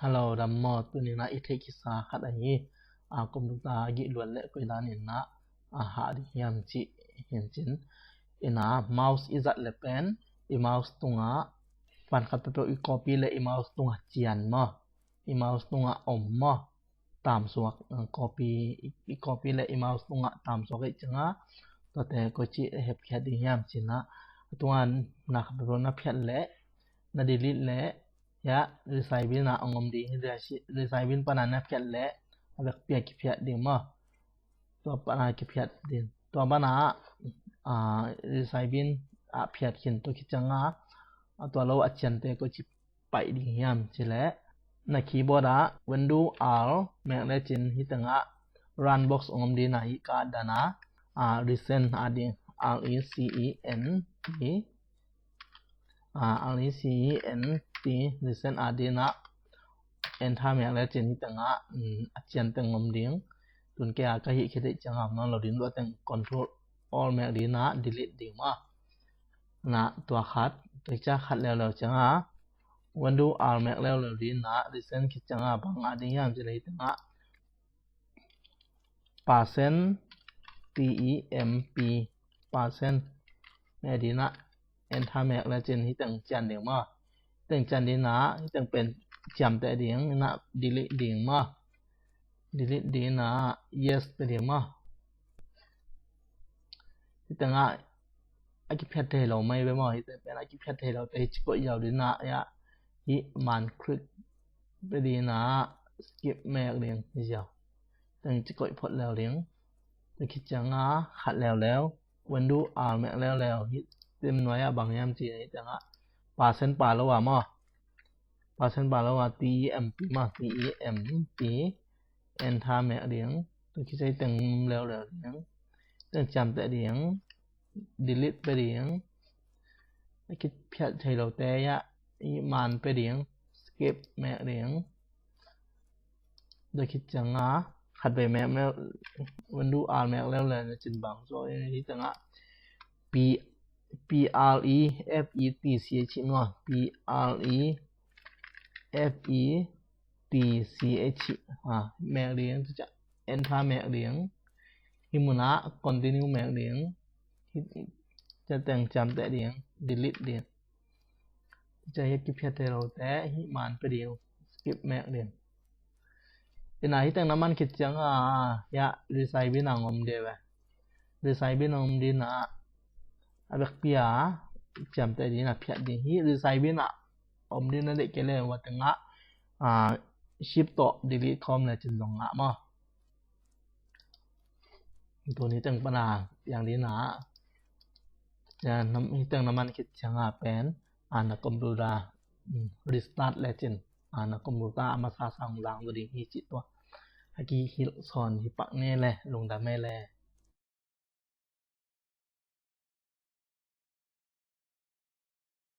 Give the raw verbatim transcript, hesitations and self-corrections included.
Hello, dam maw? Tuni-in ah i theih kisa khat ahi. A, computer a gih luat leh koi danin ah a hah ding hiam cih hi-in cin. Ina mouse i zat leh pen i mouse tungah pan khat peuhpeuh i copy leh i mouse tungah cian maw? I mouse tungah om maw? Tamsuak, uh, copy, i, i copy leh i mouse tungah tamsuak i ciangah tuate koici hepkhiat ding hiam cin ah, a tungah na khat peuhpeuh na phiat leh na delete leh, ya, resize bin ah hong om ding hi. Resize bin pan a na phiat leh a vekpi ah kiphiat ding maw? Tua pan a kiphiat ding. Tua pan a, ah, resize bin ah phiat khin, tua khit ciangah a tua lo a ciante koici paih ding hiam cih leh na keyboard ah Window R mek lecin hih tengah run box hong om ding ah, hih ka dan ah, ah, recent a ding, R E C E N T, ah, R E C E N T, recent a ding ah enter mek lecin hih tengah, um, a cian teng om ding. Tun kei a ka hih khit ciangah om nawn lo ding, tua teng control alt mek ding ah delete ding maw? Na tua khat, tua ciang khat leuleu ciangah Window R mek leuleu ding ah, recent khit ciangah bang a ding hiam cih leh hih tengah percent T E M P, percent mek ding ah, enter mek lecin hih teng cian ding maw? Hih teng cian ding ah, hih teng pen ciamteh ding, ina delete ding maw? Delete ding ah yes pia ding maw? Hih tengah a kiphiat thei lo mai ve maw? Hih teng pen a kiphiat thei lo te, hih ci koih ziau ding ah, ya, hih man click pia ding ah skip mek ding hi ziau. Teng ci koih phot leu ding. Tua khit ciangah khat leuleu, Window R mek leuleu, hih teng nuai ah bang hiam cih leh hih tengah percent pha lo ah maw? Percent pha lo ah T E M P maw? T E M P, enter mek ding. Tua khit ciang hih teng leuleu ding. Teng ciamteh ding, delete pia ding. A kiphiat thei lo te, ya, hih man pia ding, skip mek ding. Tua khit ciangah khat vei mek, mek, Window R mek leuleu lecin bang zaw, hih tengah P, P R E F E T C H maw? P R E F E T C H, ah, mek ding, tua ciang enter mek ding. Hih mun ah continue mek ding. Hih, hih teng ciamteh ding, delete ding. Tua ciang hih kiphiat thei lo te, hih man pia ding, skip mek ding. Ina hih teng na man khit ciangah, ya, resize bin ah hong om ding ve. Resize bin ah hong om ding ah, a vekpi ah ciamteh ding ah phiat ding. Hih resize bin ah om ding na deih kei leh tua tengah, ah, shift tawh delete khawm lecin zong ngah maw? Tuni teng pan a piang ding ah, ya, na, hih teng na man khit ciangah pen, ah, na computer, um, restart lecin, ah, na computer a masa sang zang zaw ding hi cih tua a kihilh sawn hi pak ni le, lungdam e le.